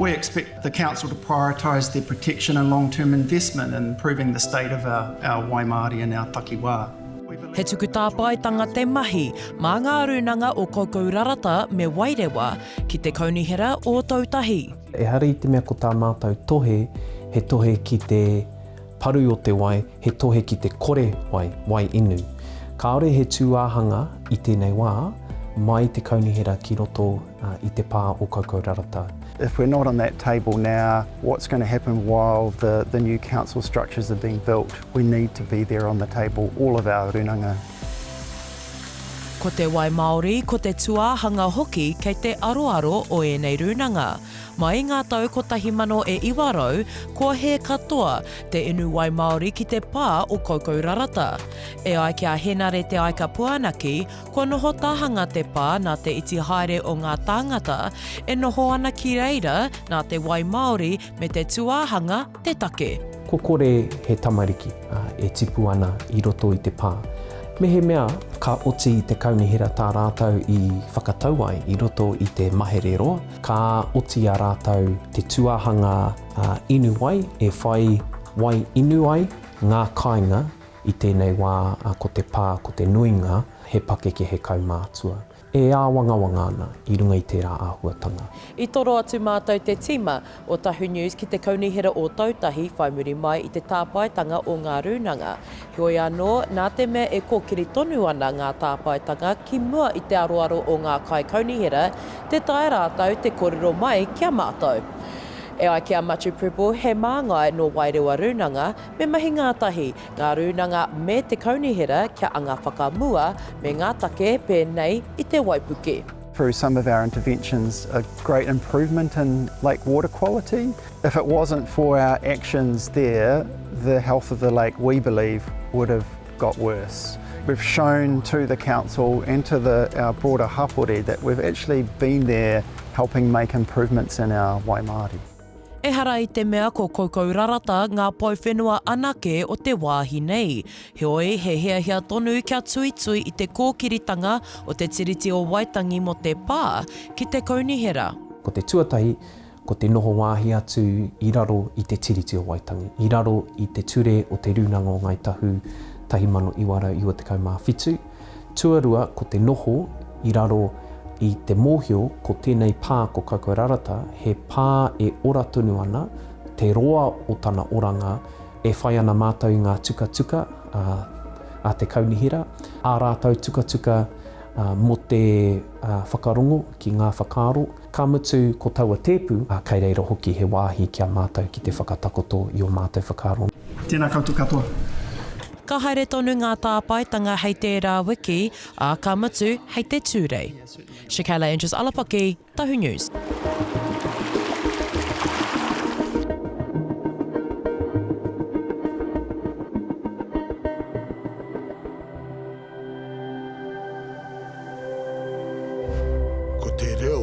We expect the council to prioritise their protection and long-term investment in improving the state of our, our Waimāori and our takiwā. He tuku tāpaetanga te mahi mā ngā rūnanga o Koukourarata me Wairewa ki te Kaunihera o Ōtautahi. Ehara i te mea ko tā mātou tohe he tohe ki te paru o te wai, he tohe ki te kore wai, wai inu. Kāore he tūāhanga i tēnei wā mai te kaunihera ki roto i te pā o Koukourarata. If we're not on that table now, what's going to happen while the, the new council structures are being built? We need to be there on the table, all of our runanga. Ko te wai Māori, ko te tūāhanga hoki kei te aroaro o ēnei rūnanga. Mai i ngā tau 1900, kua hē katoa te inu wai Māori ki te pā o Koukourarata. E ai ki a Henare Te Aika Puanaki, Kua noho tahanga te pā nā te iti haere o ngā tāngata e noho ana ki reira nā te wai māori me te tūāhanga te take. Kua kore he tamariki e tipu ana i roto i te pā. Mehemea ka oti i te kaunihera tā rātou i whakatau ai i roto i te mahere roa, ka oti i a rātou te tūāhanga inu wai e whai wai inu ai ngā kāinga I tēnei wā, ko te pā, ko te nuinga, he pakeke, he kaumātua. E āwangawanga ana i runga i tērā āhuatanga. I toro atu mātou te tīma o Tahu News ki te Kaunihera o Ōtautahi whai muri mai i te tāpaetanga o ngā rūnanga. Heoi anō, nā te mea e kōkiri tonu ana ngā tāpaetanga ki mua i te aroaro o ngā kaikaunihera, tē taea rātou te kōrero mai ki a mātou. E ai ki a Matiu Prebble, he māngai nō Wairewa Rūnanga, Me mahi ngātahi ngā rūnanga me te kaunihera kia anga whakamua me ngā take pēnei i te waipuke. Through some of our interventions a great improvement in lake water quality. If it wasn't for our actions there, the health of the lake we believe would have got worse. We've shown to the council and to the, our broader hapori that we've actually been there helping make improvements in our Waimāori. Ehara i te mea ko Koukourarata ngā pou whenua anake o te wāhi nei. Heoi, he hiahia tonu kia tuitui i te kōkiritanga o te Tiriti o Waitangi mō te pā ki te kaunihera. Ko te tuatahi, ko te noho wāhi atu i raro i te Tiriti o Waitangi, i raro i te ture o Te Rūnanga o Ngāi Tahu 1997. Tuarua, ko te noho i raro i te mōhio ko tēnei pā ko Koukourarata he pā e ora tonu ana, te roa o tana oranga, e whai ana mātou i ngā tukatuka a te kaunihera, ā rātou tukatuka mō te whakarongo ki ngā whakaaro, ka mutu ko taua tēpu, kei reira hoki he wāhi ki a mātou ki te whakatakoto i ō mātou whakaaro. Tēnā koutou katoa. Ka haere tonu ngā tāpaetanga hei tērā wiki, ā, ka mutu hei te Tūrei. Shakayla Andrews Alapaki, Tahu News. Ko te reo.